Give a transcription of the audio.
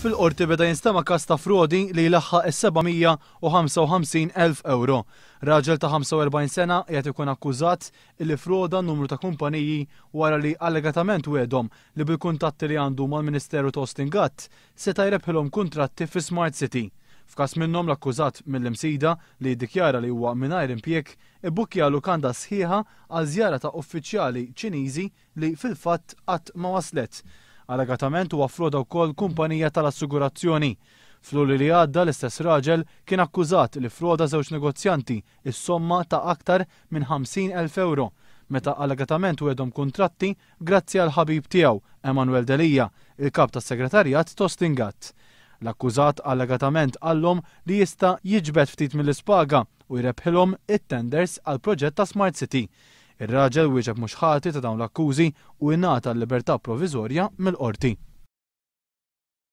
Fil-Qorti beda jinstema' każ ta' frodi li jlaħħaq is-755,000 ewro. Raġel ta' 45 sena qiegħed ikun akkużat illi froda numru ta' kumpaniji wara li allegatament wegħdhom li bil-kuntatti li għandu mal-Ministeru ta' Austin Gatt seta' jrebħilhom kuntratti fi Smart City. F'każ minnhom l-akkużat mill-Imsida li jiddikjara li huwa mingħajr impjieg ibbukkja lukanda sħiħa għal żjara ta' uffiċjali Ċiniżi li fil-fatt qatt ma waslet. Allegatament huwa ffroda wkoll kumpanija tal-assigurazzjoni. F'Lulju li għadda l-istess raġel kien akkużat li ffroda żewġ negozjanti s-somma ta' aktar minn 50,000 ewro meta allegatament wegħdhom kuntratti grazzi għall-ħabib tiegħu, Emanuel Delia, il-Kap tas-Segretarjat Tostin Gatt. L-akkużat allegatament qallhom li jista' jiġbed ftit mill-ispaga u jrebħilhom it-tenders għall-proġett ta' Smart City. Ir-raġel wieġeb mhux ħati ta' dawn l-akkużi u ingħata l-libertà proviżorja mill-Qorti.